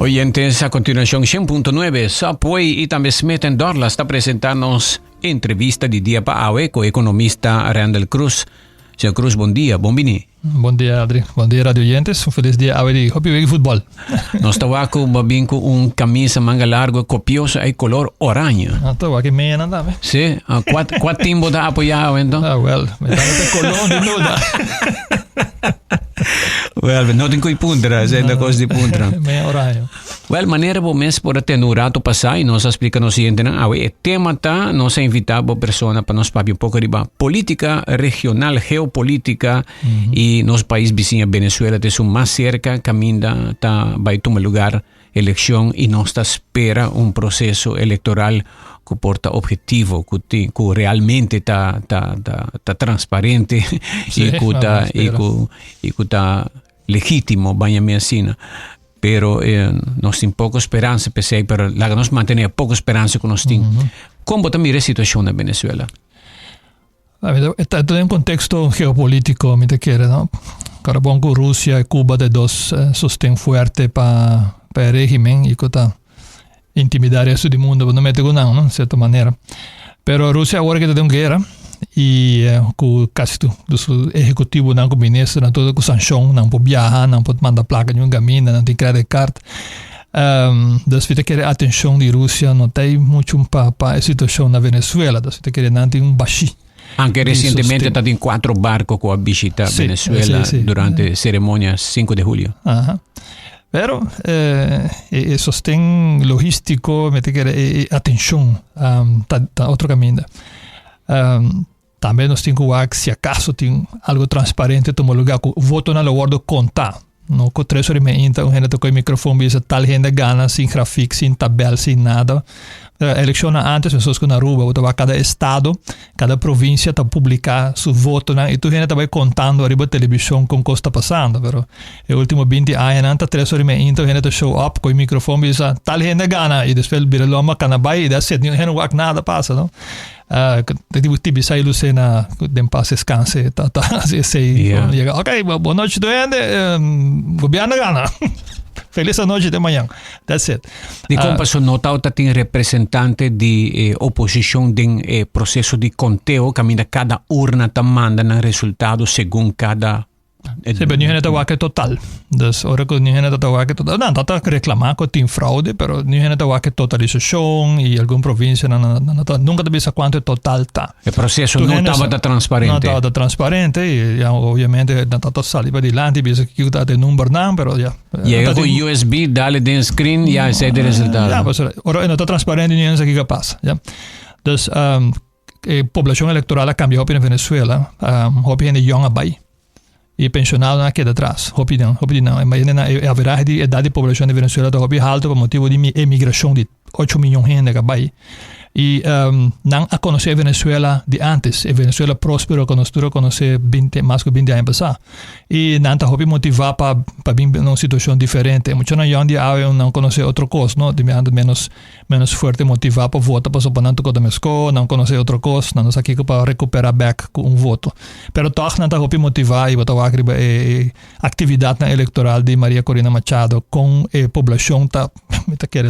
Oyentes, a continuación 100.9 Subway y tambe Smith Dorlas ta presenta nos entrevista di dia pa awe cu economista Randall Cruz. Señor Cruz, bon dia, bon bini. Bon dia, Adri. Bon dia, radio oyentes. Un feliz dia awe di hopi wega futbol. Nos ta wak cu bo bin cu un camisa manga largo copioso y color oranje. Ah, ta wak mea nan tambe. Si, ah, cua, cua team bo ta apoya awe enton? Ah, wel, me ta te Colón, sin duda. Wel, no tin cu puntra, esey ta cos di puntra. Mea oranje. Wel, manera bo mes por a tende un rato pasá i nos a splika nos sientenan awe e tema ta, nos a invitá bo persona pa nos papia un poko riba polítika regional, geopolítika i nos pais bisiña Venezuela ta esun mas serka kaminda ta bai tuma lugar elekshon i nos ta spera un proseso elektoral ku por ta objetivo, ku tin ku realmente ta ta ta ta transparente i ku ta i ku i ku ta legítimo, baña mi asina. Pero eh, nos tin poko speransa p'esei, pero laga nos mantené e poko speransa ku nos tin. Kon bo ta mira e situashon na Venezuela? Ta den un konteksto geopolítiko, mi ta kere, no? Kòrda bon ku Rusia i Cuba ta e dos sosten fuerte pa pa e régimen i ku ta intimidá resto di mundo pa no mete ku nan, no? Sierto manera. Pero Rusia awor ke ta den un guera i ku kasi tur su ehekutivonan ku ministernan tur ku sanshon, nan por biaha, nan por manda plaka di un kaminda, nan tin credit card. Dus mi ta kere atenshon di Rusia no ta muchu pa pa e situashon na Venezuela, dus mi ta kere nan tin un bashí. Anke resientemente ta tin kuatro barko ku a bishita Venezuela durante seremonia 5 de julio. Aha. Pero eh, e, e sosten logístico, mi ta kere e, e atenshon um, ta, ta otro kaminda. Um, tambe nos tin ku wak si acaso tin algo transparente tuma lugar ku votonan lo wordo kontá. No ku 3 ora y meinta un hende ta koe microfoon bisa tal hende gana sin grafiek, sin tabel, sin nada. Eleccionnan antes, mesos ku na Aruba, bo ta wak kada estado, kada provincia ta publica su votonan y tur hende ta bai contando ariba television con cos ta pasando. Pero e ultimo 20 añanan ta 3 ora y meinta un hende ta show up koe microfoon bisa tal hende gana y despues bira lomba cana bai y that's it, niun hende wak nada pasa, no. Uh, ti bisa y Lucena den paz descanse ta ta esei yeah. Llega ok boa noche tu hende um, gobierno gana. Feliz noche te mañana. That's it. Di uh, paso no ta tin representante di eh, oposición den eh, proceso di conteo caminda cada urna ta manda nan resultado según cada. Sí, pero niun hende ta wak e total. Dus ora ku niun hende ta wak e total, nan ta ta reklamá ku tin fraude, pero niun hende ta wak e totalisashon i algun provinsianan nan nan ta nunka ta bisa kuantu e total ta. E proseso Tur no hende sa- tabata No transparente. tabata transparente i ya obviamente nan ta ta sali padilanti bisa kiko ta e numbernan, pero ya. Yega Ta ku tin- USB, dale den screen, ya esei ta e resultado. Ya, pues ora e no ta transparente niun hende sa kiko a pasa, ya. Dus E poblashon elektoral a kambia hopi na Venezuela. Hopi hende yòn a bai i e penshonadonan a keda atras. Hopi nan, hopi di nan. E mayoria e averahe di edat di poblashon di Venezuela ta hopi haltu pa motibu di emigrashon di ocho miyon hende ku a bai. I nan a konosé e Venezuela di ántes, e Venezuela próspero ku nos tur a konosé binti, mas ku binti aña pasá. I nan ta hopi motivá pa pa bin na un situashon diferente. E muchanan yòn di awe nan konosé otro kos, no? Di mi ménos Menos fuerte motivá pa vota pasobra nan ta kota meskó, nan konosé otro kos, nan no sa kiko pa rekuperá bèk ku un voto. Pero tòg nan ta hopi motivá i bo ta wak riba e aktividatnan elektoral di Maria Corina Machado kon e poblashon ta, mi ta kere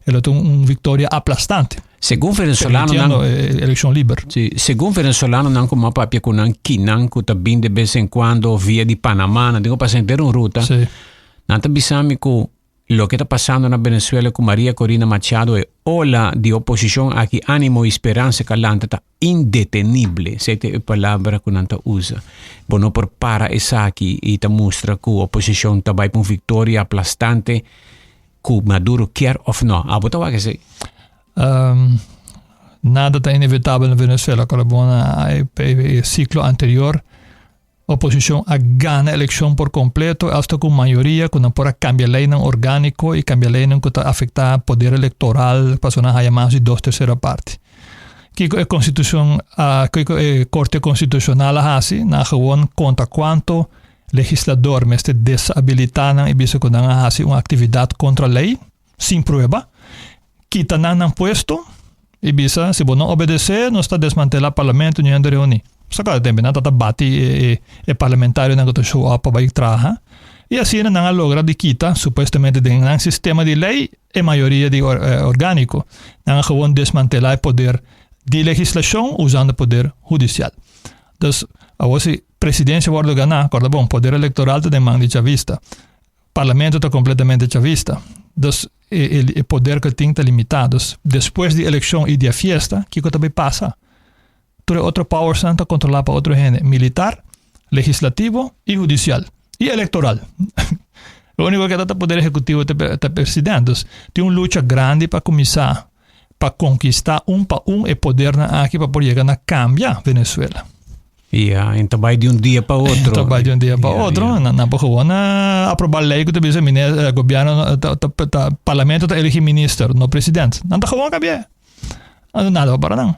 e lo ta un viktoria aplastante. Segun venezolanonan, Permitiendo e elekshon liber. Si, segun venezolanonan ku mi a papia ku nan, kinan ku ta bin de bes en kuando via di Panama, nan tin ku pasa henter un ruta, nan ta bisa mi ku Loke ta pasando na Venezuela ku Maria Corina Machado e ola di oposishon aki animo i speransa ka lanta ta indetenible, esei ta e palabra ku nan ta usa. Bo no por para esaki i ta mustra ku oposishon ta bai pa un viktoria aplastante ku Maduro kier òf no. Abo ta wak esei? Nada ta inevitabel na Venezuela, kòrda bon na e siklo anterior. Oposicion a gana eleccion por completo, hasta cu mayoria cu nan por a cambia leynan organico y cambia leynan cu ta afecta poder electoral pasobra nan haya mas di dos tercera parti. Kico e constitucion a, kico e Corte Constitucional a haci? Nan a gewoon conta cuanto legislador mester deshabilita nan y bisa cu nan a haci un actividad contra ley, sin prueba, kita nan nan puesto y bisa si bo no obedece nos ta desmantela parlamento ni hende reuni. Sa kada tempo nan ta ta bati e, e, e parlamentarionan ku ta show up pa bai traha. I asina nan a logra di kita, supuestamente den nan sistema di lei, e mayoria di orgániko. Nan a gewoon desmantelá e poder di legislashon usando poder hudisial. Dus, awor si presidensia wòrdu ganá, kòrda bon, poder elektoral ta den man di chavista. Parlamento ta kompletamente chavista. Dus, e, e, e poder ku tin ta limitá. Dus, despues di elekshon i di e fiesta, kiko ta bai pasa? Tur e otro powersnan ta kontrolá pa otro hende, militar, legislativo i hudisial i elektoral. E úniko ke ta ta poder ehekutivo ta ta president. Dus tin un lucha grandi pa kuminsá pa konkistá un pa un e podernan aki pa por yega na kambia Venezuela. Ja, en ta bai di un dia pa otro. Ta bai di un dia pa otro. Ja. Nan por gewoon aproba ley ku ta bisa mine, gobierno ta, ta, ta, parlamento ta elegi minister, no president. Nan ta gewoon kambia. Nada pa para nan.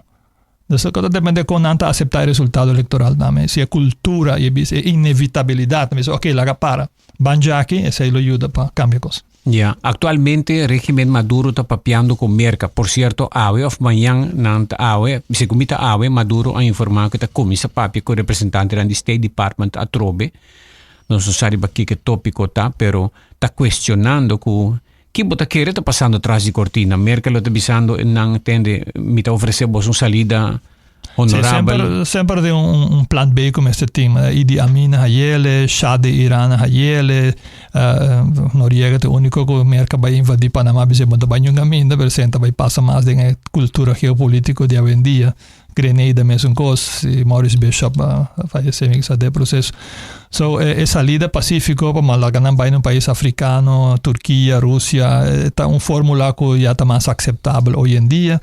Dus ta depende kon nan ta aseptá e resultado elektoral tambe. Si e kultura i e bisa e inevitabilidat, nan bisa oké, laga para. Ban djaki, esei lo yuda pa kambia kos. Ya, aktualmente regimen Maduro ta papiando ku Merka. Por sierto, awe òf mañan nan ta awe, segun mi ta awe, Maduro a informá ku e ta kuminsá papia ku representantenan di State Department atrobe. Nos no sa riba kiko e tópiko ta, pero ta kuestionando ku Ki bo ta kere ta pasando tras di kortina? Merkel lo ta bisando nan, tende, mi ta ofresé bos un salida honorabel. Sí, semper, semper tin un, un plan B ku mester tin. Idi Amin a hayele, Shah di Iran a hayele, uh, Noriega ta úniko ku Merka bai invadí Panama, bisé bo ta bai ñun kaminda, pero esei ta bai pasa mas den e kultura geopolítiko di awendia. Grenada mesun kos, i Maurice Bishop a fayesé mi sa den proseso. So e, e salida pasífiko pa laga nan bai na un pais afrikano, Turkia, Rusia, ta un fórmula ku ya ta mas akseptabel hoy en dia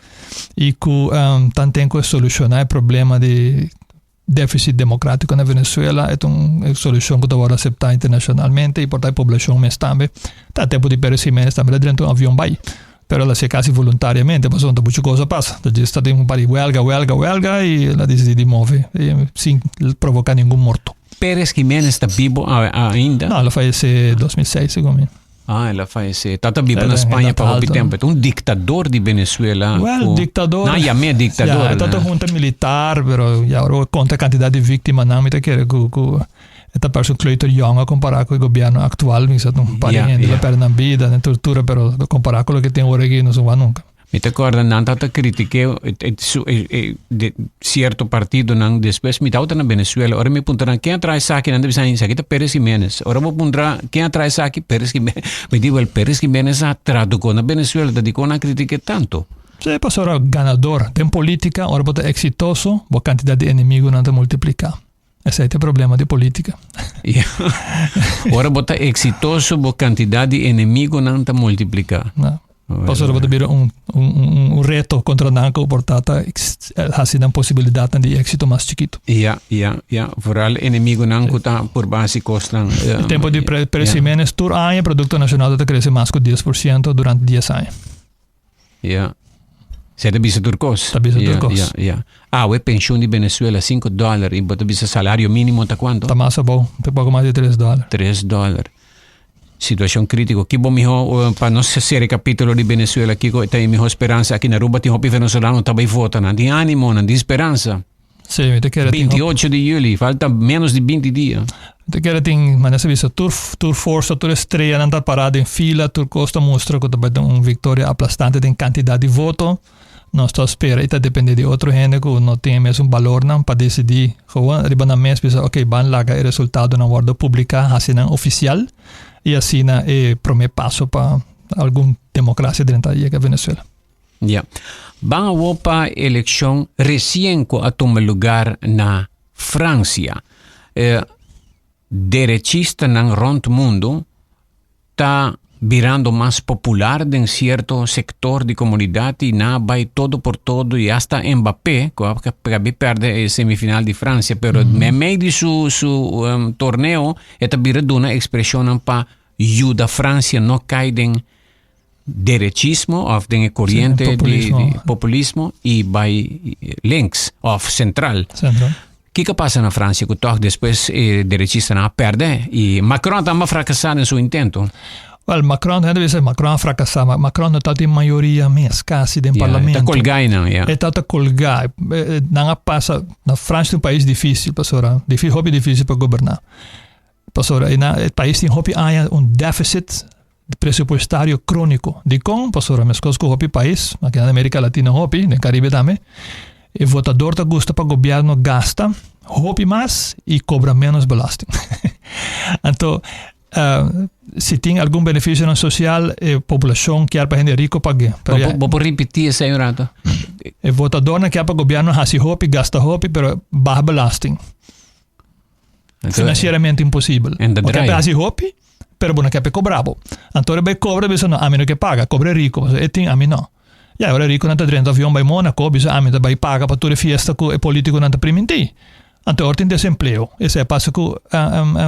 i ku um, tanten ku solushoná e problema di déficit democrático na Venezuela, e ta un solushon ku ta wòrdu aseptá internashonalmente i por ta e poblashon mes tambe. Ta tempu di Pérez Jiménez tambe ta drenta un avion bai. Pero el a hacié casi voluntariamente, pasobra no ta mucho cosa pasa. Ta djis ta tin un par di huelga, huelga, huelga y el a dicidi di move sin provoca ningun morto. Pérez Jiménez ta bibo ainda? No, el a fayece 2006 segun mi. Ah, el a fayece. Ta ta bibo na Spaña pa hopi tempo. Ta un dictador di Venezuela. Well, dictador. Nan yam'é dictador. Ya, ta ta junta militar, pero ya ora conta cantidad di victimanan mi ta kere cu cu E ta parse un kleuter yong a kompará ku e gobièrnu aktual. Mi sa un par di hende lo pèrdè nan bida den tortura, pero kompará ku loke tin ora aki no suma nunka. Mi ta kòrda nan tabata kritik'é de sierto partidonan despues. Mi tabata na Venezuela. Ora mi puntra nan ken a traha esaki, nan ta bisa esaki ta Pérez Jiménez. Ora bo puntra ken a traha esaki, Pérez Jiménez. Mi di, wèl, Pérez Jiménez a traduko na Venezuela, ta dikon nan a kritik'é tantu? Sí, pasobra ganador den polítika, ora bo ta eksitoso, bo kantidat di enemigunan ta multipliká. Esei ta e problema di politica. Ja. Ora bo ta exitoso, bo cantidad di enemigonan ta multiplica. Ja. Pasobra bo ta bira un, un, un, un reto contra nan ku por ta ta hasi nan posibilidadnan di éxito mas chiquito. Ja, ja, ja. Vooral enemigonan ku ta purba hasi kosnan. E tempo di pre, Pérez Jiménez, tur aña Producto Nacional ta crece mas ku 10% durante 10 aña. Ja. Zij ta bisa tur kos. Ta bisa tur kos. Ja, ja. Awe pensioen di Venezuela 5 dollar y bo ta bisa salario mínimo ta cuanto? Ta mas abou, ta poco mas di 3 dollar. 3 dollar. Situacion critico. Ki bo miho eh, pa nos cierre capítulo di Venezuela, kiko ta e miho speransa aki na Aruba tin hopi venezolano ta bay vota nan tin ánimo, nan tin speransa. Sí, mi ta kere tin 28 di juli, falta menos di 20 dia. Mi ta kere tin, manera se bisa, tur, tur forsa, tur estrellanan ta pará den fila, tur kos ta mustra ku ta bai den un viktoria aplastante den kantidat di voto. Nos ta spera i ta dependé di otro hende ku no tin e mesun balornan pa desidí gewoon riba nan mes bisa, ok, ban laga e resultadonan wòrdu publiká, hasi nan ofisial i asina e promé paso pa algun demokrasia drenta yega Venezuela. Ya. Ban awor pa eleccion recien cu a tuma lugar na Francia. E derechistanan rond mundo ta birando mas popular den cierto sector di comunidad y na bay todo por todo y hasta Mbappé, cu a cabi perde e semifinal di Francia, pero memey di su, su um, torneo e ta bira duna expresionnan pa yuda Francia no cay den derechismo of den e corriente Sí, populismo. di populismo y bai links of central. Central. Kiko pasa na Francia ku toch despues e derechistanan a perde y Macron tambe a fracasa den su intento. Wel, Macron, hende bisa Macron a fracasa, ma Macron no ta tin mayoria mes casi den Ja, parlamento. ta colgai nan, ja. E ta ta colgai. Nan a pasa, na Francia ta un pais dificil, pasobra, difi, hopi dificil pa goberna. Pasobra e pais tin hopi aña un deficit presupuestario crónico. Dikon? Pasobra meskos ku hopi pais, aki na Amerika Latina hopi, den Caribe tambe, e votador ta gusta pa gobierno gasta hopi mas i kobra menos belasting. Anto, si tin algun beneficionan social, e poblacion kier pa hende rico pague. Pero ya, Bo por ripiti esei un rato? E votadornan kier pa gobierno hasi hopi, gasta hopi, pero baha belasting. Financieramente imposibel. En de Bo kier draai. pa hasi hopi, pero bo no kier pa cobra bo. Anto ora bo cobra, bisa no, ami no ke paga, cobra e rico. Pasobra e tin, ami no. Ya, ora e riconan ta drenta avion bai Monaco, bisa ami ta bai paga pa tur e fiesta cu e politiconan ta priminti. Anto ora tin desempleo. Esei a pasa ku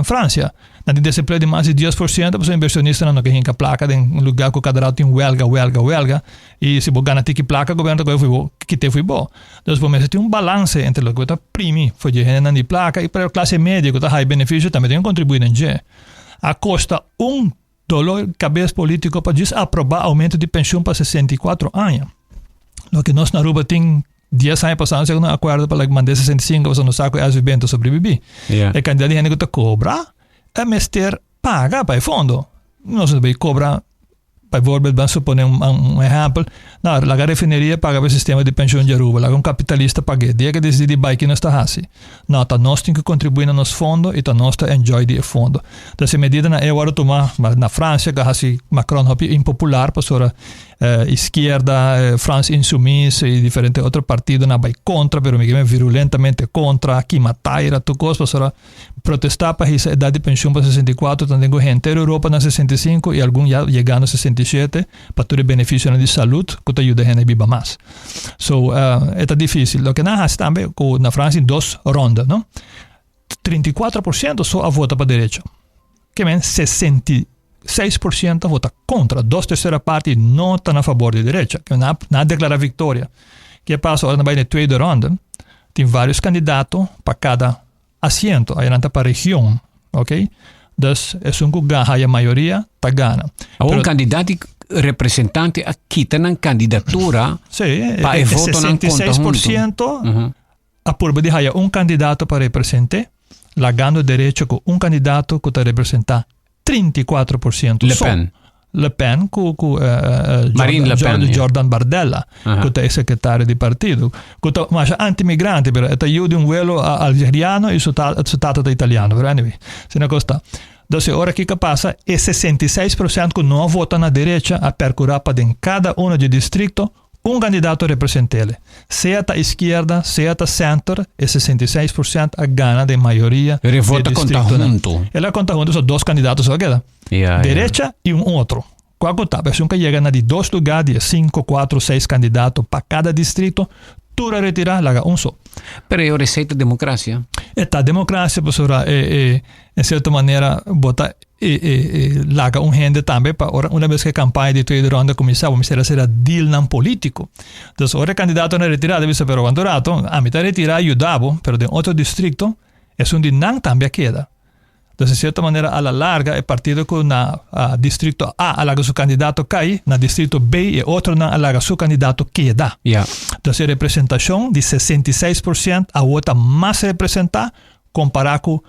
Francia. Nan tin desempleo di mas di 10% pasobra inversionistanan no ke hinka plaka den un lugar ku kada rato tin welga, welga, welga. I si bo gana tiki plaka gobierno ta kohe fu bo, kite fu bo. Dus bo mester tin un balanse entre loke bo ta primi for dje hendenan di plaka i pa klase medio ku ta haya benefisio tambe tin ku kontribuí den dje. A kosta un dolor kabes politiko pa djis aproba aumento di penshun pa 64 aña. Loke nos na Aruba tin 10 aña pasá nos a un akuerdo pa like mand'é 65 pasobra nos sa ku SVB no ta sobrebibí. Yeah. E kantidat di hende ku ta kobra a mester paga pa e fondo. Nos no ta bay kobra, bijvoorbeeld ban supone un un ehèmpel, nou laga refineria paga pa e sistema di penshun di Aruba, laga un kapitalista pag'é. Dia ku e disidí di bai ki nos ta hasi? No, ta nos tin ku kontribuí na nos fondo i ta nos ta enjoy di e fondo. Entonces e medidanan ei a wòrdu tumá na Fransia ku a hasi Macron hopi impopular pasobra Izquierda, France Insoumise y diferente otro partidonan a bay contra, pero mi kier virulentamente contra, kima taira, tur cos, pasobra protesta pa hisa edad di pensioen pa 64, tanten cu henter Europa na 65 y algun ya yegando 67, pa tur e beneficionan di salud cu ta yuda hende biba mas. So, e ta dificil. Loke nan haci tambe, cu na Francia tin dos ronda, no? 34% so a vota pa derecho. Ke men 66% a vota kontra. Dos tersera parti no ta na fabor di derecha. Ke nan a deklara viktoria. Ke pasa ora nan bai na e tweede ronde? Tin varios kandidato pa kada asiento. Ayi nan ta pa region. Ok? Dus esun ku haya mayoria ta gana. Awor un kandidat di representante a kita nan kandidatura Sí, pa e votonan konta huntu. 66% A purba di haya un kandidato pa represent'é, lagando derecho ku un kandidato ku ta representá 34% Le so. Pen. Le Pen ku ku Marine Le Pen, ja. Jordan Bardella, ku ta e sekretario di partido, ku ta masha antimigrante, pero e ta yu di un welo algeriano i su tata su tata ta italiano, pero anyway, asina kos ta. Entonces e ora kiko a pasa? E 66% ku no a vota na derecha a perkurá pa den kada uno di e distrikto Un kandidato represent'el. Sea ta iskierda, sea ta sènter, e 66% a gana den mayoria Pero e di e vota konta distriktonan. huntu. El a konta huntu, so dos kandidato so a keda. Ja, ja. Derecha i un otro. Kua ku ta? Esun ku a yega na di dos lugá di e sinku, kuatro, seis kandidato pa kada distrito, tur a retirá, laga un so. Pero e ora esei ta demokrasia. E ta demokrasia pasobra e, e, en sierto manera bo ta e, e, e laga un hende tambe pa ora una vez que campaña di tweede ronda cuminsa bo mester hacer dealnan politico. Dus ora e candidatonan retira ta bisa pero cuanto rato ami ta retira yuda bo pero den otro districto esun di nan tambe a keda. Dus en cierto manera a la larga e partido cu na districto A a laga su candidato cay na districto B e otronan a laga su candidato keda. Ja. Dus e representacion di 66% awo ta mas representa compara cu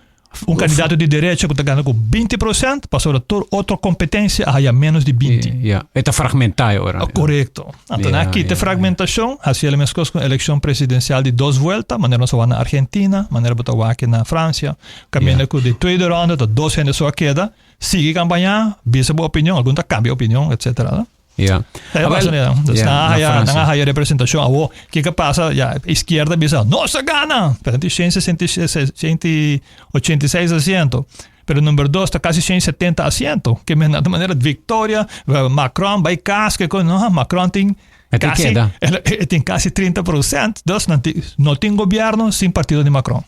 Un kandidato di derecha ku ta gana ku 20%, pasobra tur otro kompetensia a haya ménos di 20. Ja, e ta fragmentá e ora. Korekto. Anto nan a kita e fragmentashon, hasi el meskos ku elekshon presidensial di dos vuelta, manera nos a wak na Argentina, manera bo ta wak na Fransia, kaminda ku di tweede ronde ta dos hende so a keda, sigui kampañá, bisa bo opinion, algun ta kambia opinion, etsetera. Ja. Ahí pasa, mira. Dus Ja, nan na haya, Francia. nan a haya representacion. Awo, kiko pasa? Ja, izquierda bisa, nos a gana! Pero tin 186 asiento. Pero number dos ta casi 170 asiento. Ke men na manera victoria, Macron bai kas, ke ko, no, Macron tin E tin casi, keda. e tin casi 30%. Dus nan tin, no tin gobierno sin partido di Macron.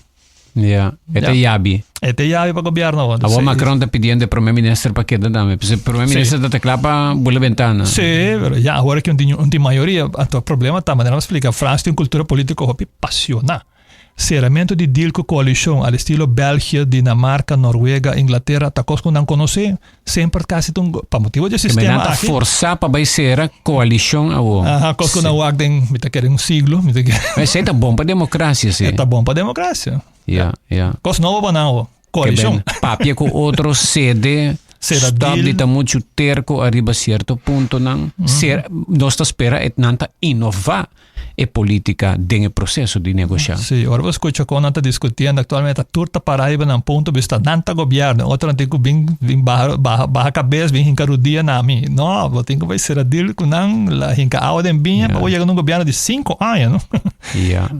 Ja, e ta yabi. E ta yabi pa gobierno awor. Awor Macron ta pidiendo e prome minister pa keda tambe. Pues e prome minister ta tecla pa bula bentana. Sí, pero ya awor aki un tin mayoria. Anto problema ta, manera mi a splica, Frans tin un cultura politico hopi pasiona. Ceramento di deal cu coalicion al estilo België, Dinamarca, Noruega, Inglaterra ta cos cu nan conoce. Semper casi ta un, pa motibo di e sistema Nan ta aki. forsa pa bai cera coalicion awor. Aha, cos cu nan wak den, mi ta kere un siglo, mi ta kere. Esey ta bon pa democracia, si. E ta bon pa democracia. Ja, ja. Cos nobo pa nan awor. Coalicion. Papia cu otro cede, Cera stop deal. di ta mucho terco ariba cierto puntonan. Ser, nos ta spera et nan ta innova e politica den e proceso di negocia. Sí, ora bo scucha con nan ta discutiendo actualmente, tur ta para riba nan punto bista nan ta gobierno, otro nan tin cu bin bin baha baha baha cabes, bin hinca rudia na mi. No, bo tin cu bay cera deal cu nan, la hinca awa den biña pa bo yega na un gobierno di cinco aña, no?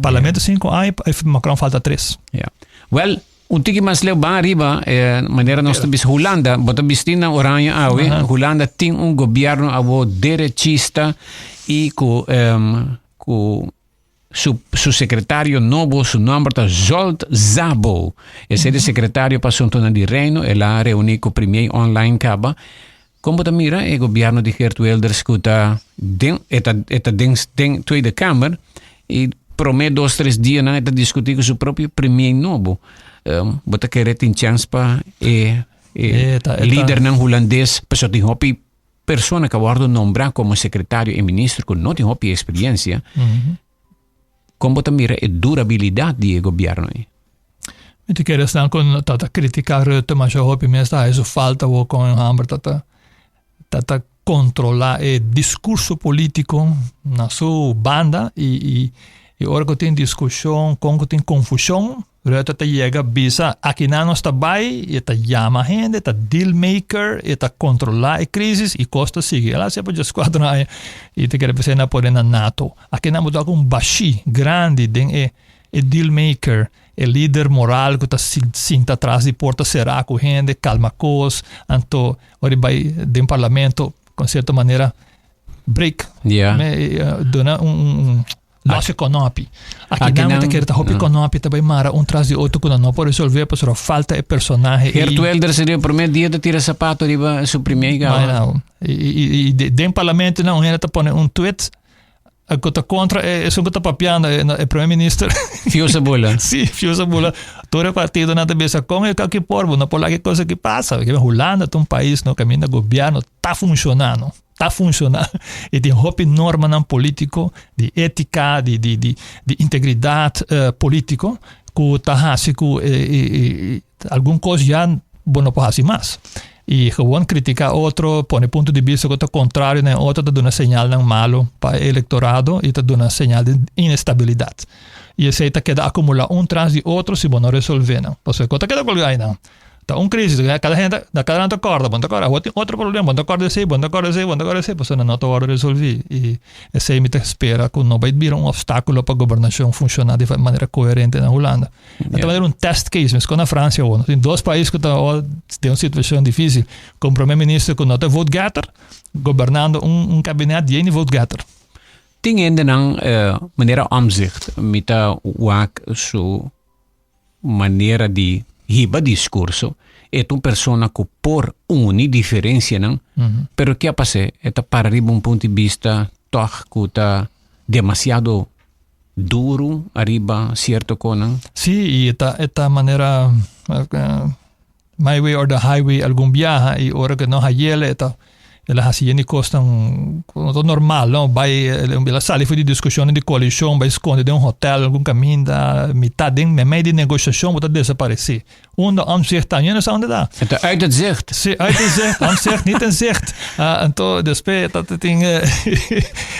Parlamento cinco aña, Macron falta tres. Ja. Wel, un tiki mas leu ban ariba, eh, manera nos ta bisa Hulanda, bo ta bisti na oranje awe, Hulanda tin un gobierno awo derechista y cu, um, cu su, su secretario nobo, su nomber ta Zsolt Szabo. Ese de secretario pa asuntonan di reino, el a reuni cu premier online caba. Con bo ta mira e gobierno di Geert Wilders cu ta den, e ta, e ta den, den Tweede Kamer y prome dos, tres dianan e ta discuti cu su propio premier nobo. Um, bo ta kere tin chance pa e, e E ta- e ta- lidernan hulandes, pasobra tin hopi persona cu a wordo nombra como secretario y minister cu no tin hopi experiencia. Con bo ta mira e durabilidad di e gobierno ei? Mi ta kere esnan ku ta ta kritiká Rutte masha hopi mes ta haci su falta wou kon e hamber ta ta ta ta kontrolá e diskurso polítiko na su banda i i i ora ku tin diskushon kon ku tin konfushon Rutte ta yega bisa akinan nos ta bai i e ta yama hende e ta deal maker e ta kontrolá e krisis i kos ta sigui. El a hasi pa djeskuater aña i ta kere p'esei nan a pone na nato. Akinan bo ta wak un bashí grandi den e E deal maker, e lider moral ku ta sinta tras di porta será ku hende, kalma kos, anto ora e bai den parlamento kon sierto manera break. Yeah. Me, duna un, un, un los e konopi. Aki nan ta kere ta hopi konopi ta bai mara un tras di otro ku nan no por resolve pasobra falta e personahe. Geert Wilders riba primer dia ta tira sapato riba su primer gawa. I, i, i den parlamento nan un hende ta pone un tweet Ku ta kontra e esun ku ta papiando e e primer minister. Fiusa bula. Sí, fiusa bula. Tur e partidonan ta bisa kon e kaki por bo no por laga e kos aki pasa. Pasobra Hulanda ta un pais no kaminda gobierno ta funshoná no, ta funshoná. I tin hopi normanan politiko di etika, di di di di integridat politiko ku ta hasi ku e e e Algun kos ya bo no por hasi mas. I gewoon kritiká otro, pone punto di bista ku ta kontrario na e otro ta duna señalnan malu pa e elektorado i ta duna señal di inestabilidat. I esei ta keda akumulá un tras di otro si bo no resolvé nan. Pasobra ku ta keda kolgá einan. Ta un krisis, kada hende, na kada nan ta kòrda, bo no ta kòrda, awor tin otro problema, bo no ta kòrda esei, bo no ta kòrda esei, bo no ta kòrda esei, pasobra nan no ta wòrdu resolví. I esei mi ta spera ku no bai bira un opstákulo pa gobernashon funshoná di manera koherente na Hulanda. Yeah. Ta un test case, mesco na Francia awor. Tin dos país ku ta awor den un situacion difícil. Con primer minister ku no ta vote getter, gobernando un, un kabinet di vote getter. Tin hendenan eh, manera Omtzigt, mi ta wak su manera di hiba discurso, e ta un persona ku por uni diferencianan, pero ke a pas'é? E ta para riba un punto di bista tog ku ta demasiado duru ariba cierto conan. Sí, y e ta, e ta manera my way or the highway algun biaha y ora que no hayele e ta el a haci yen di cosnan cu no ta normal, no? Bay, el a sali for di discusionnan di coalicion, bay sconde den un hotel algun caminda, mitad den, memey di negociacion bo ta desapareci. Unda Omtzigt ta? Yo no sa unda ta. E ta uit het zicht. Sí, uit het zicht. Omtzigt niet in zicht. Uh, anto despues ta tin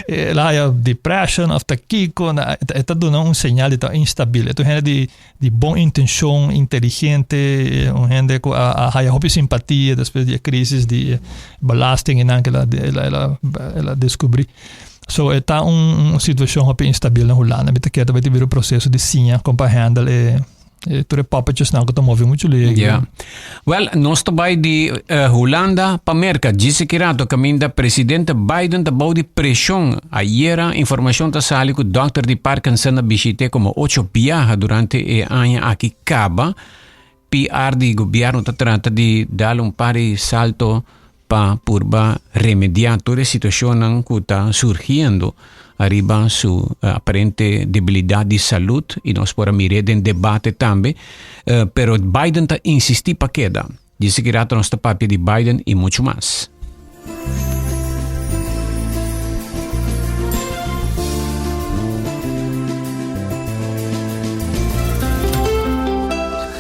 el a haya depression of ta kiko. Na, e ta duna un señal di ta instabil. E ta un hende di, di bon intencion, inteligente, un hende ku a, a haya hopi simpatia despues di e crisis di belasting en nan ku el a, el a, el a, el a descubri. So e ta un, un situacion hopi instabil na Hulanda. Mi ta kere ta bai ta bira un proceso di siña kon pa handle e E tur e puppetjesnan ku ta move muchu lege. Ja. Wel, nos ta bai di eh, Hulanda pa Merka. Djise ki rato kaminda presidente Biden ta bou di preshon. Ayera informashon ta sali ku dòkter di Parkinson a bishit'é komo ocho biaha durante e aña aki kaba. PR di gobièrnu ta trata di dal un par di salto pa purba remediá tur e situashonnan ku ta surgiendo ariba su aparente debilidat di salud i nos por a mir'é den debate tambe. Pero Biden ta insistí pa keda. Djis aki rato nos ta papia di Biden i muchu mas.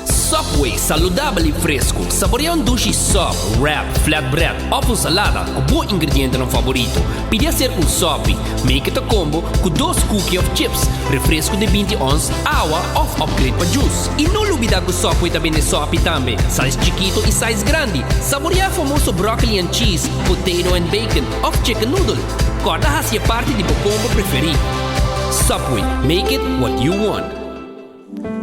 Subway. Dushi, saludabel y fresco. Saborea un dushi sop, wrap, flatbread of un salada cu bo ingredientenan favorito. Pidi hacer un sopi. Make it a combo cu dos cookie of chips, refresco di 20 ons, awa of upgrade pa juice. Y no lubida cu Subway ta bende sopi tambe, size chikito y size grandi. Saborea e famoso broccoli and cheese, potato and bacon of chicken noodle. Corda haci e parti di bo combo preferi. Subway, make it what you want.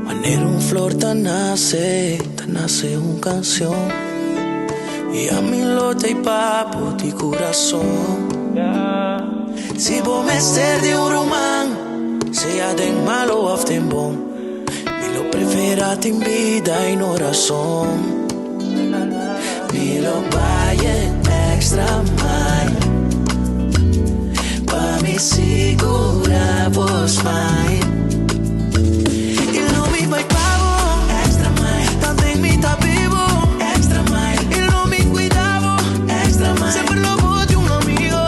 Manera un flor ta nace, ta nace un cancion Y ami lo ta y papo di curason Si bo mester di un ruman, sea den malo of den bon Mi lo prefera tin bida y no razon Mi lo bay e extra mile Pa mi sigura bo smile Y lo mi bay pa bo extra mile Tanten mi ta bibo extra mile Y lo mi cuida bo extra mile Semper lo bo di un amigo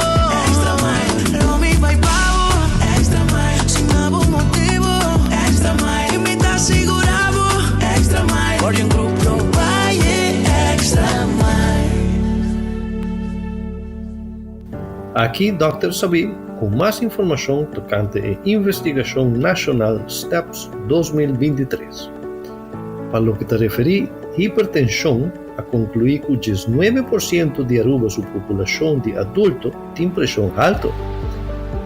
extra mile Lo mi bay pa bo extra mile Sin abo motibo extra mile Y mi ta sigura bo extra mile Guardian Group lo bay e extra mile. Aki Dòkter Sabí ku mas informashon tokante e investigashon nashonal Steps 2023. Pa loke ta referí hipertenshon a konkluí ku diesnuebe por siento di Aruba su populashon di adulto tin preshon halto.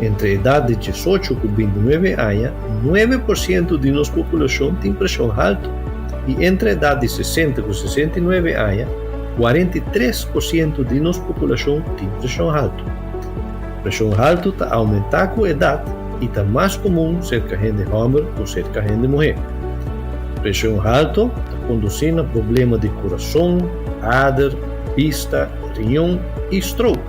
Entre edat di diesocho ku bintinuebe aña 9% di nos populashon tin preshon halto i entre edat di 60 ku 69 aña 43% di nos populashon tin preshon halto. Preshon halto ta oumentá ku edat i ta mas komun serka hende hòmber ku serka hende muhé. Preshon halto ta kondusí na problema di kurason, ader, bista, riñon i stroke.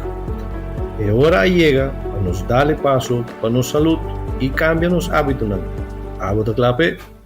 E ora a yega pa nos dal e paso pa nos salud i kambia nos ábitonan. Abo ta kla p'e?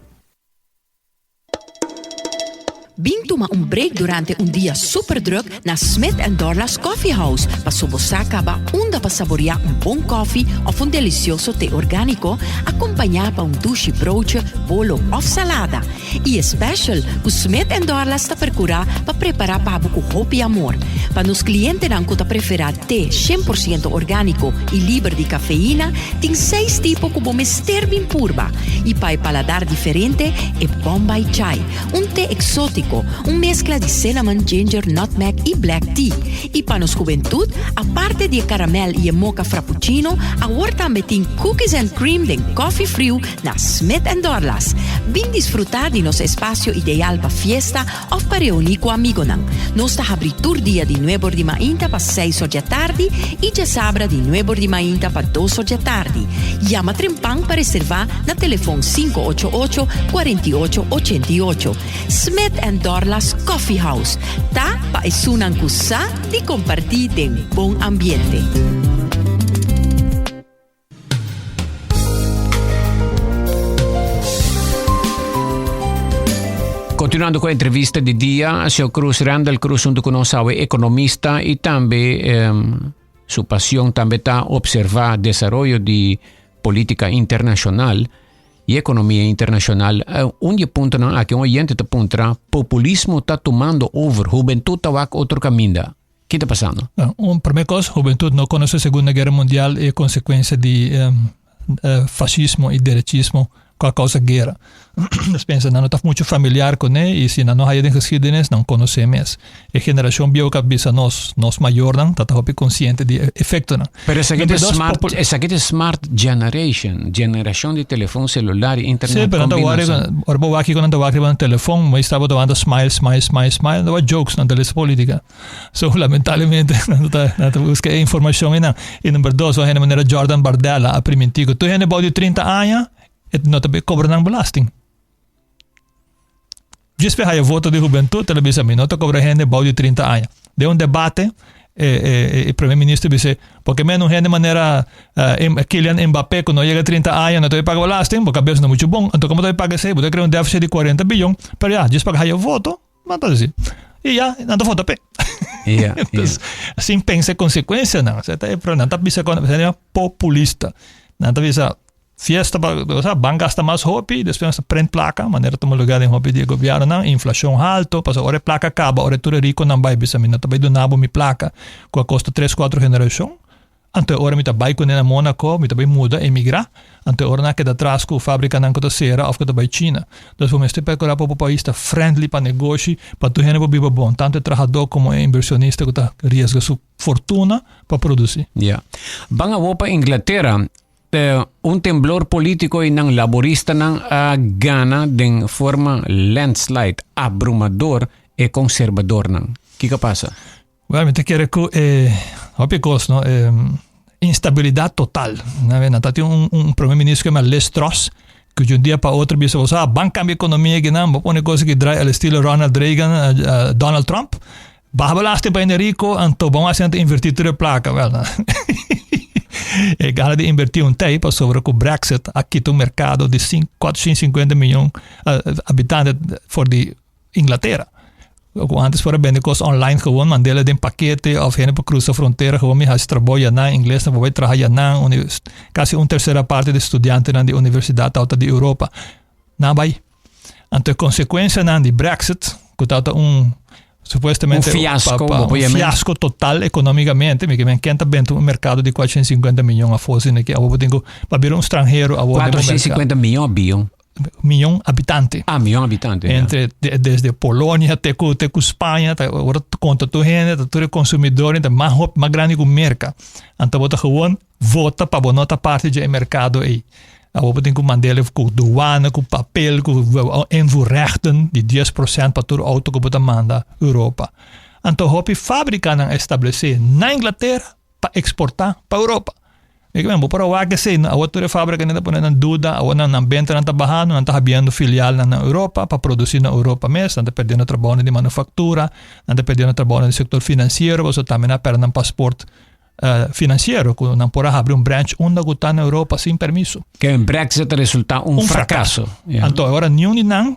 Bin tuma un break durante un dia super druk na Smith and Dorlas Coffee House paso bo sa caba unda pa saborea un bon koffie of un delicioso te organico acompaña pa un dushi broodje, bolo of salada. Y e special cu Smith and Dorlas ta percura pa prepara pa bo cu hopi amor. Pa nos clientenan cu ta prefera te 100% organico y liber di cafeína, tin seis tipo cu bo mester bin purba. Y pa e paladar diferente, e Bombay Chai, un te exotico, un mezcla di cinnamon, ginger, nutmeg y black tea. Y pa nos hubentud, aparte di e caramel y e mocha frappuccino, awor tambe tin cookies and cream den coffee friu na Smith and Dorlas. Bin disfruta di nos espacio ideal pa fiesta of pa reuni cu amigonan. Nos ta habri tur dia di nuebor di mainta pa seis or djatardi y djasabra di nuebor di mainta pa dos or djatardi. Yama trempan pa reserva na telefon 588 48 88. Smith and Dorlas Coffee House ta pa esunnan cu sa di comparti den bon ambiente. Continuando cu e entrevista di dia, señor Cruz, Randall Cruz hunto cu nos awe economista y tambe um, su pasión tambe ta observa desaroyo di política internacional y economia internacional. Uh, un di puntonan aki un oyente ta puntra, populismo ta tomando over, hubentud ta wak otro caminda. Ki ta pasando? Un prome kos, hubentud no konosé Segunda Guera Mundial i e konsekuensia di fasismo i derechismo ku a kousa guera. Nos pensa nan no ta muchu familiar kuné i si nan no haya den geschiedenis nan konosé mes. E generashon bieu ku a bisa nos, nos mayornan ta ta hopi konsiente di e efektonan. Pero esaki ta smart, esaki ta smart generation, generashon di telefon selular i internet. Sí, pero nan ta wak riba, ora bo wak kiko nan ta wak riba nan telefon, mi sta bo ta wanta smile, smile, smile, smile, nan ta wak jokes, nan ta lesa politica. So lamentablemente nan ta nan ta buska e informashon einan. I number dos, un hende manera Jordan Bardella a primintí ku tur hende bou di 30 aña e no ta kobra nan belasting. Djis pe haya voto di hubentud el a bisa mi no ta kobra hende bou di 30 aña. Den un debate e e e primer minister bisa porque men un hende manera Kylian Mbappé ku no yega 30 aña no ta paga belasting bo kabes no muchu bon anto komo ta paga esei bo ta krea un deficit di 40 billion pero ya djis pa haya voto Nan ta disi, i ya, nan ta vota p'e. Ja, Entonces, sin pensa e konsekuensianan. Sa ta e problema. Nan ta bisa kon, nan ta populista. Nan ta bisa, Fiesta pa, o ban gasta mas hopi, despues nos ta print placa, manera tuma lugar den hopi di e gobiernonan, inflacion halto, pasobra ora e placa caba, ora e tur e riconan bai bisa mi no ta bai duna bo mi placa cu a costa tres cuatro generacion, anto e ora mi ta bai cune na Monaco, mi ta bai muda, emigra, anto e ora nan a keda atras cu fabricanan cu ta cera of cu ta bai China. Dus bo mester percura pa bo pais ta friendly pa negoshi, pa tur hende por biba bon, tanto e trahador como e inversionista cu ta riesga su fortuna pa produci. Ya. Ban awor pa Inglatera. Un temblor politico y nan laboristanan a gana den forma landslide, abrumador, e conservadornan. Kiko a pasa? Well, mi ta kere ku e hopi kos, no? E instabilidad total. Na ta tin un, un primer minister ku yama Liz Truss, ku di un dia pa otro bisa bo sa, ban kambia ekonomia kinan, bo pone kos ki drai al estilo Ronald Reagan, uh, Donald Trump. Baha belasting pa hende rico, anto bon hasi nan ta inverti tur e placa. Wel, e gana di inverti un tei pasobra cu Brexit a kita un mercado di 450 miljoen uh, habitante for di Inglaterra. Cu antes por a bende cos online gewoon, mandela den pakete of hende por cruza frontera gewoon mi hasi trabou yanan, ingles nan por bai traha yanan, casi un tercera parte di studiantenan di universidad tawata di Europa. Nan bai. Anto e consecuencianan di Brexit, cu ta un supuestamente un fiasco, pa, pa, un fiasco total economicamente, mi men ken ta benta un mercado di 450 miljoen afo sine que abo tengo pa bira un stranhero abo 450 miljoen bion miljoen habitante. Ah, miljoen habitante. Entre de, desde Polonia te cu te cu Spanje, ta ora conta tu gente, ta tur consumidor, ta mas hop, mas grande cu Merca. Anto bo ta gewoon vota pa bo no ta parte di e mercado ei. Awor bo tin ku mand'el ku douane, ku papel, ku invoerrechten di 10% pa tur auto ku bo ta manda Europa. Anto hopi fabrikanan a establesé na Inglatera pa eksportá pa Europa. Mi ke men bo por a wak esei, awor tur e fabrikanan ta pone nan duda, awor nan nan bentanan ta bahando, nan ta habiendo filialnan na Europa pa produsí na Europa mes, nan ta perdiendo trabounan di manufaktura, nan ta perdiendo trabounan di sektor finansiero, pasobra tambe nan a pèrdè nan pasport financiero cu nan por a habri un branch unda cu ta na Europa sin permiso. Que un Brexit resulta un, un fracaso. fracaso. Yeah. Anto ahora ni un di nan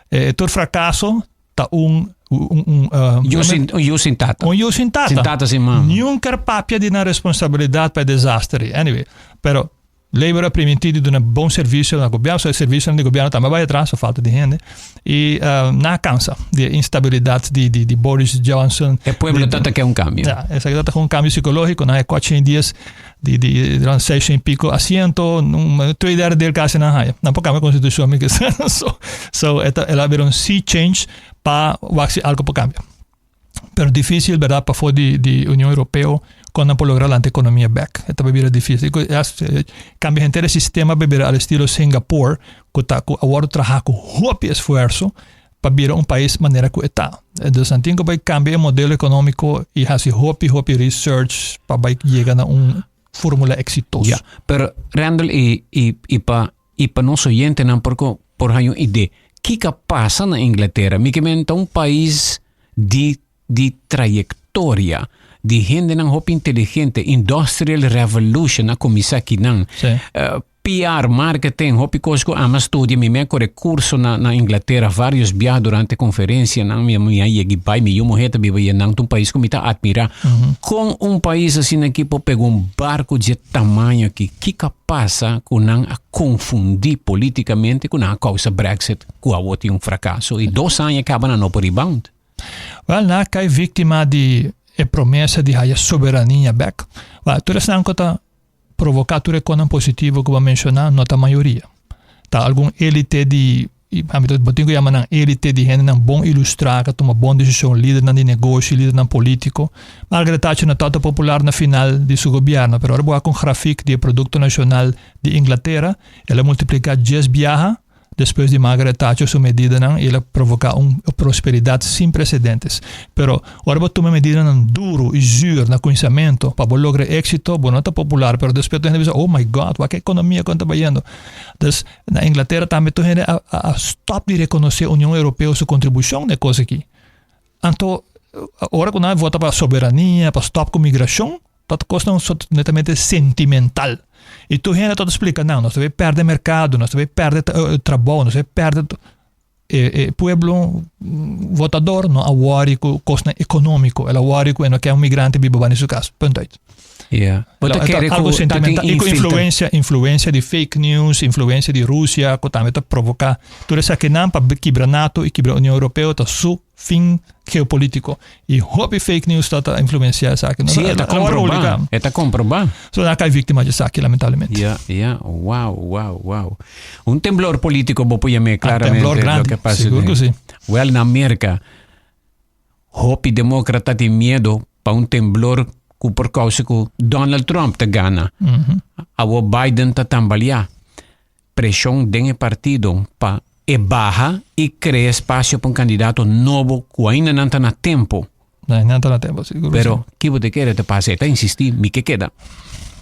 eh, tur fracaso ta un un un uh, yu sin, un yu sin tata. Un yu sin tata. Sin tata sin mama. Ni un ker papia di nan responsabilidad pa e desastre. Anyway, pero Labour a primintí di duna bon servisio na gobièrnu, so e servisionan di gobièrnu tambe a bai atras, so falta di hende. I nan a kansa di e instabilidat di di di Boris Johnson. E pueblo ta ta ke un kambio. Ja, esaki ta ta un kambio sikológiko. Nan e kuatshen dies di di rond seishen i piko asiento, un twee derde deel kasi nan haya. Nan por kambia konstitushon mi ke sa. So so e ta el a bira un sea change pa wak si algo por kambia. Pero difícil, verdad, pafó di, di Unión Europeo, con nan por logra lanta economia bek. E ta bira difícil. Cambia henter e sistema pa bira al estilo Singapore, cu ta, cu a wordo traha cu hopi esfuerzo pa bira un pais manera cu e ta. Dus nan tin cu bay cambia e modelo economico y haci hopi, hopi research pa bay yega na un formula exitoso. Ja, pero Randall y, y, y pa I pa nos oyentenan por por haña un idee kiko a pasa na Inglatera. Mi ke men ta un pais di di trayektoria, di hendenan hopi inteligente. Industrial Revolution a kuminsá akinan. Sí. Eh, PR, marketing, hopi kos ku ami a studia. Mi me a kore kurso na na Inglatera varios biaha durante konferensianan. Mi mi a yega i bai, mi yu muhé ta biba einan. Ta un pais ku mi ta atmirá. Kon un pais asina aki por pega un barku dje tamaño aki? Kiko a pasa ku nan a konfundí politikamente ku nan a kousa Brexit ku awor tin un frakaso i dos aña kaba nan no por rebound? Wèl, nan a kai víktima di e promesa di haya soberania bèk. Wèl, tur esnan ku ta provoká tur e konan positivo ku bo a menshoná no ta mayoria. Ta algun élite di Ami ta bo tin ku yama nan élite di hendenan bon ilustrá ku a tuma bon desishon, lidernan di negoshi, lidernan polítiko. Margaret Thatcher no tabata popular na final di su gobièrnu, pero ora bo wak un grafik di e produkto nashonal di Inglatera, el a multipliká djes biaha despues di Margaret Thatcher su medidanan i el a provoká un prosperidat sin presedentes. Pero ora bo tuma medidanan duru i zuur na kuminsamentu pa bo logra éksito, bo no ta popular, pero despues tur hende bisa, Oh my God, wak e ekonomia kon ta bayendo. Dus, Na Inglatera tambe tur hende a, a stop di reconoce Union Europeo su contribucion na e cos aki. Anto, ora cu nan a vota pa soberania, pa stop cu migracion, dat cosnan so netamente sentimental. Y tur hende ta splica nan, nos ta bay perde mercado, nos ta bay perde trabou, nos ta bay perde e, e pueblo votador no a worry cu cosnan economico, el a worry cu e no kier un migrante biba banda di su cas. Punt uit. Yeah. Bo ta kere Algo ku ta tin sentimental. Y ku infiltra. influencia, influencia di fake news, influencia di Rusia, ku tambe ta provoca tur esakinan pa kibra NATO y kibra Union Europeo ta su fin geopolítico. Y hopi fake news ta ta influencia esaki. Sí, e ta comproba. E ta comproba. So nan a cay victima di esaki lamentablemente. Ja, ja. Wow, wow, wow. Un temblor político bo por yam'é Un claramente temblor grandi, loke pasa sigur ku den. si. Wel, na Merca hopi demócrata tin miedo pa un temblor ku por causa ku Donald Trump ta gana. Awor Biden ta tambaleá. Preshon den e partido pa e baha i krea espasio pa un kandidato nobo ku ainda nan ta na tempu. Nan ta na tempu, sigur. Pero ki bo ta kere ta pasa? E ta insistí, mi ke keda.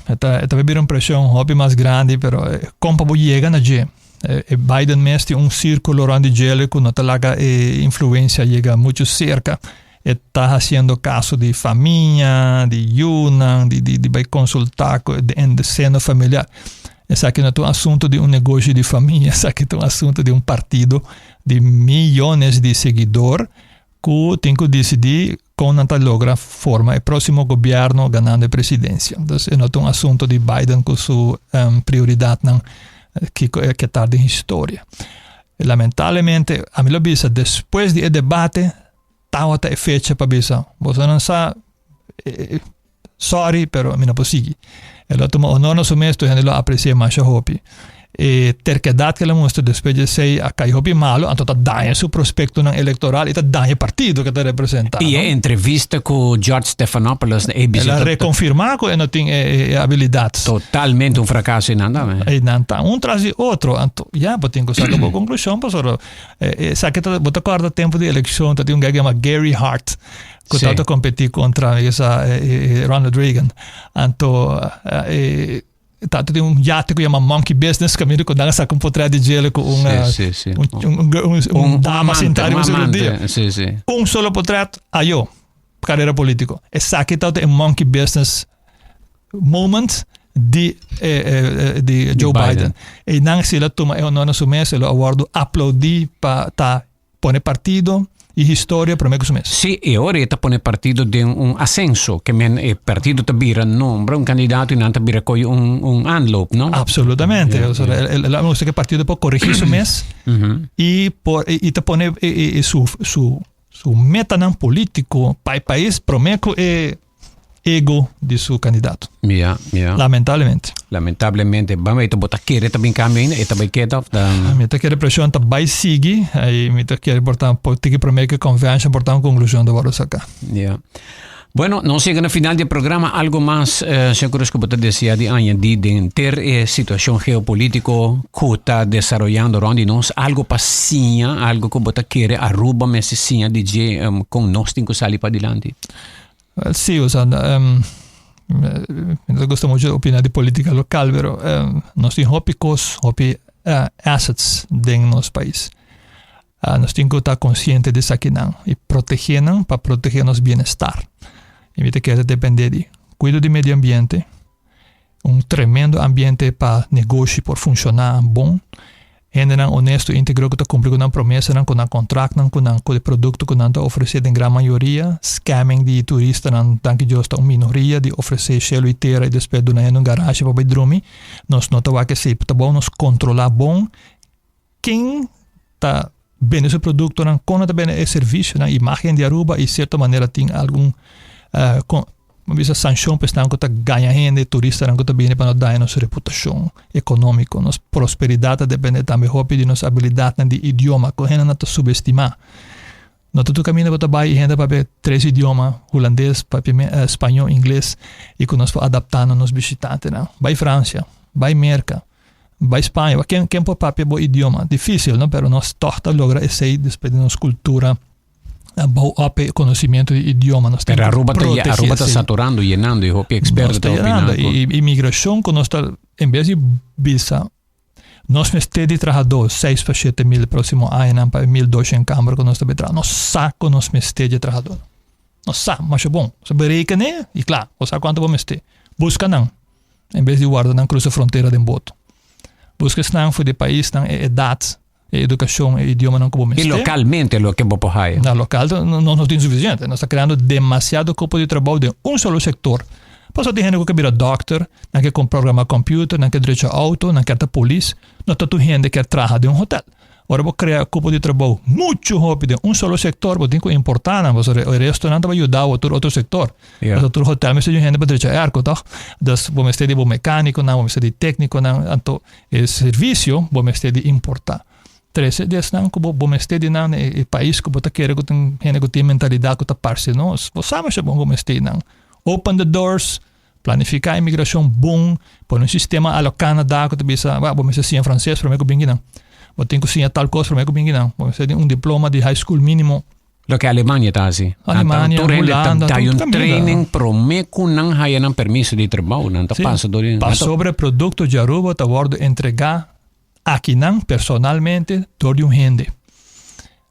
E ta, e ta bira un preshon hopi mas grandi, pero kon pa bo yega na dje? E Biden mes tin un sírkulo rònt di djele ku no ta laga e influensia yega muchu serka. E ta hasiendo kaso di famia, di yunan, di di di bai konsultá ku den de seno familiar. Esaki no ta un asuntu di un negoshi di famia, esaki ta un asuntu di un partido di miyones di seguidor ku tin ku disidí kon nan ta logra forma e próksimo gobièrnu ganando e presidensia. Dus e no ta un asuntu di Biden ku su prioridatnan kiko e ke ta den historia. Lamentablemente, ami lo bisa despues di e debate Tawata e fecha pa bisa, bosonan sa, sorry, pero mi no por sigui. E lo tuma honor na su mes, tur hende lo apreci'é masha hopi. E terkedat ku el a mustra despues di esei a kai hopi malu, anto ta daña su prospektonan elektoral i ta daña e partido ku e ta representá. I e entrevista ku George Stephanopoulos na ABC. El a rekonfirmá ku e no tin e abilidat. Totalmente un frakaso einan tambe. Einan ta, un tras di otro. Anto ya bo tin ku saka bo konklushon pasobra Esaki ta, bo ta kòrda tempu di elekshon ta tin un guy ku yama Gary Hart ku Sí. tabata kompetí kontra esa Ronald Reagan. Anto tabata tin un yate ku yama Monkey Business kaminda ku nan a saka un potrèt di djele ku un, Sí, sí, sí. un, un, un, un dama amante, sintá un riba su amante. rodilla. Sí, sí. Un solo potrèt, ayo, karera polítiko. Esaki tabata e Monkey Business moment di, eh, eh, di Joe Biden. Biden. E nan si la tuma e honor na su mes, lo a wordo aplaudí pa ta pone partido y historia prome ku su mes. Sí, e ora e ta pone partido den un ascenso, ke men e partido ta bira nombra un candidato y nan ta bira koy un, un aanloop, no? Absolutamente. Ja, O sea, ja. el, el, el, gusta que partido por corregir su mes y por y, y te pone y, y su su su metanan político pa e país prome ku e ego di su candidato. Ja, ja. Lamentablemente. Lamentablemente. Ban weten, bo ta kere ta bin cambio ainda? E ta bai keda of ta... Mi ta kere presion ta bai sigui. Y mi ta kere por ta por tiki prome ke convention por ta un conclusion ta wordo saca. Ja. Bueno, nos llega na final di programa. Algo mas, eh, señor Cruz, ku bo ta desea di añadi den ter e situacion geopolítico ku ta desaroyando rond di nos? Algo pa siña, algo ku bo ta kere Aruba mester siña di dje, um, kon nos tin ku sali padilanti? Wel, sí, o sea, um, mi no gusta mucho opinar di política local, pero um, nos tin hopi cos, hopi uh, assets den nos país. Uh, nos tin cu ta consciente di esakinan y protege nan pa protege nos bienestar. Y mi ta kere depende di cuido di medio ambiente, Un tremendo ambiente pa negoshi por funshoná bon. Hendenan honesto i íntegro ku ta kumpli ku nan promesanan, ku nan kontraktnan, ku nan ku e produkto ku nan ta ofresé den gran mayoria. Scamming di turistanan, danki Dios, ta un minoria di ofresé shelu i tera i despues duna hende un garashi pa bai drumi. Nos no ta wak esei. Ta bon nos kontrolá bon ken ta bende su produktonan, kon nan ta bende e servisionan, imágen di Aruba i sierto manera tin algun kon bo bisa sanshon pa esnan ku ta gaña hende, turistanan ku ta bini pa no daña nos reputashon ekonómiko. Nos prosperidat ta depende tambe hopi di nos abilidatnan di idioma ku hendenan ta subestimá. No ta tur kaminda bo ta bai i hende papia tres idioma, hulandes, papia spañó, ingles i ku nos por adaptá na nos bishitantenan. Bai Fransia, bai Merka. Bai Spaña, wak ken ken por papia bo idioma? Difícil, no? Pero nos tòg ta logra esei despues di nos kultura a bou op e konosimiento di idioma. Nos tin Pero ku Aruba ta, protegé Aruba ta esei. saturando, yenando y hopi Nos experto ta ta yenando. opinando. I imigrashon ku nos ta, en bes di bisa nos mester di trahadó seis pa shete mil e próksimo añanan pa e 1200 kamber ku nos ta bai traha, nos sa ku nos mester di e trahadó. Nos sa masha bon. Nos a berekené i kla, bo sa kuantu bo mester. Buska nan. En bes di warda nan cruza frontera den boto. Busca esnan for di e paisnan, e edad, e educacion, e idiomanan cu bo Y mester. localmente loke bo por haya. Na local no, no tin suficiente. Nos ta creando demasiado cupo di trabou den un solo sector. Pasobra tin hende ku ke bira dòkter, nan ke programá kòmpiuter, nan ke drecha outo, nan kier ta polis. No ta tur hende kier traha den un hotèl. Ora bo krea kupo di trabou muchu hopi den un solo sektor, bo tin ku importá nan pasobra e restonan ta bai yuda bo tur otro sektor. Pasobra tur hotèl mester di un hende pa drecha airco tòg? Dus bo mester di bo mekánikonan, bo mester di téknikonan, anto e servisio bo mester di importá. Trese di esnan ku bo bo mester di nan na e pais ku bo ta kere ku tin hende ku tin mentalidat ku ta parse nos. Bo sa masha bon ku mester di nan. Open the doors, planifiká imigrashon bon, pone un sistema a lo Canada ku ta bisa, bo mester siña franses promé ku bin kinan. Bo tin ku siña tal kos promé ku bin kinan. Bo mester tin un diploma di high school mínimo. Loke Alemania ta hasi. Alemania, Tur hende ta Hulanda, dai tur un kaminda. training promé ku nan haya nan permiso di trabou. Nan ta Sí. pasa dor di. Pasobra e produkto di Aruba ta wòrdu entregá akinan personalmente dor di un hende.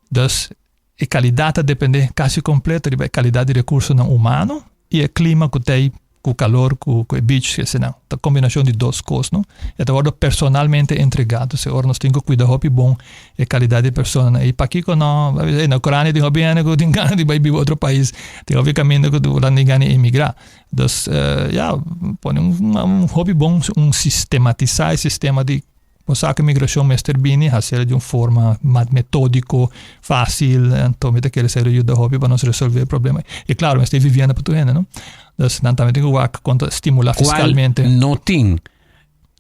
Dus e kalidat ta dependé kasi kompleto riba e kalidat di rekursonan humano i e klima ku ta ei ku kalor ku ku e beach eseinan. Ta kombinashon di dos kos no. E ta wòrdu personalmente entregá. Dus e ora nos tin ku kuida hopi bon e kalidat di personanan ei. Pakiko no? Na Ukrania tin hopi hende ku tin gana di bai biba otro pais. Tin hopi kaminda ku nan tin gana di emigrá. Dus ya, pone un hopi bon, un sistematisá e sistema di bo sa ku migrashon mester bini, hasiel di un forma mas metódiko, fásil, anto mi ta kere esei lo yuda hopi pa nos resolvé e problema. I klaro, mester vivienda pa tur hende, no? Dus nan tambe tin ku wak kon ta stimulá fiskalmente. Kual no tin.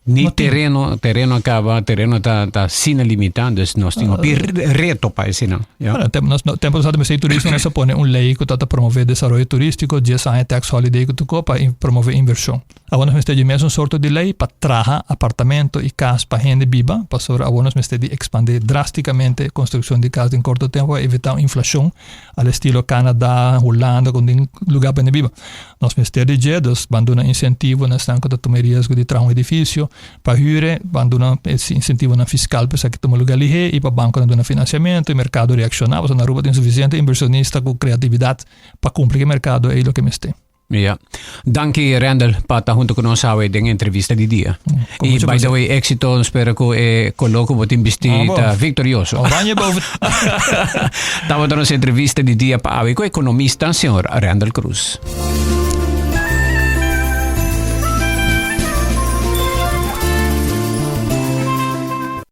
Ni No tin. tereno, tereno a caba, tereno ta, ta asina limita, dus nos tin hopi reto pa esina. Ja. Bueno, tem, nos, no, tempo pasado Ministerio di Turismo nos a pone un ley cu ta ta promove desaroyo turistico, 10 aña tax holiday cu tuco pa in, promove inversion. Awor nos mester di mesun sorto di ley pa traha apartamento y cas pa hende biba, pasobra awor nos mester di expande drasticamente construccion di cas den corto tempo pa evita un inflacion al estilo Canada, Hulanda cu tin lugar pa hende biba. Nos mester di dje, dus ban duna incentivo na esnan cu ta tuma e riesgo di traha un edificio pa huur, ban duna incentivonan fiscal pa esaki tuma lugar lihe y pa banconan duna financiamento y mercado reacciona, pasobra na Aruba tin suficiente inversionista cu creatividad pa cumpli cu e mercado ey loke mester. Ja. Danki Randall pa ta hunto cu nos awe den entrevista di dia. Con Y mucho by the placer. way, éxito, spero cu e color cu bo tin bisti Ah, bo. ta victorioso. Oranje boven. Tabata nos entrevista di dia pa awe cu economista señor Randall Cruz.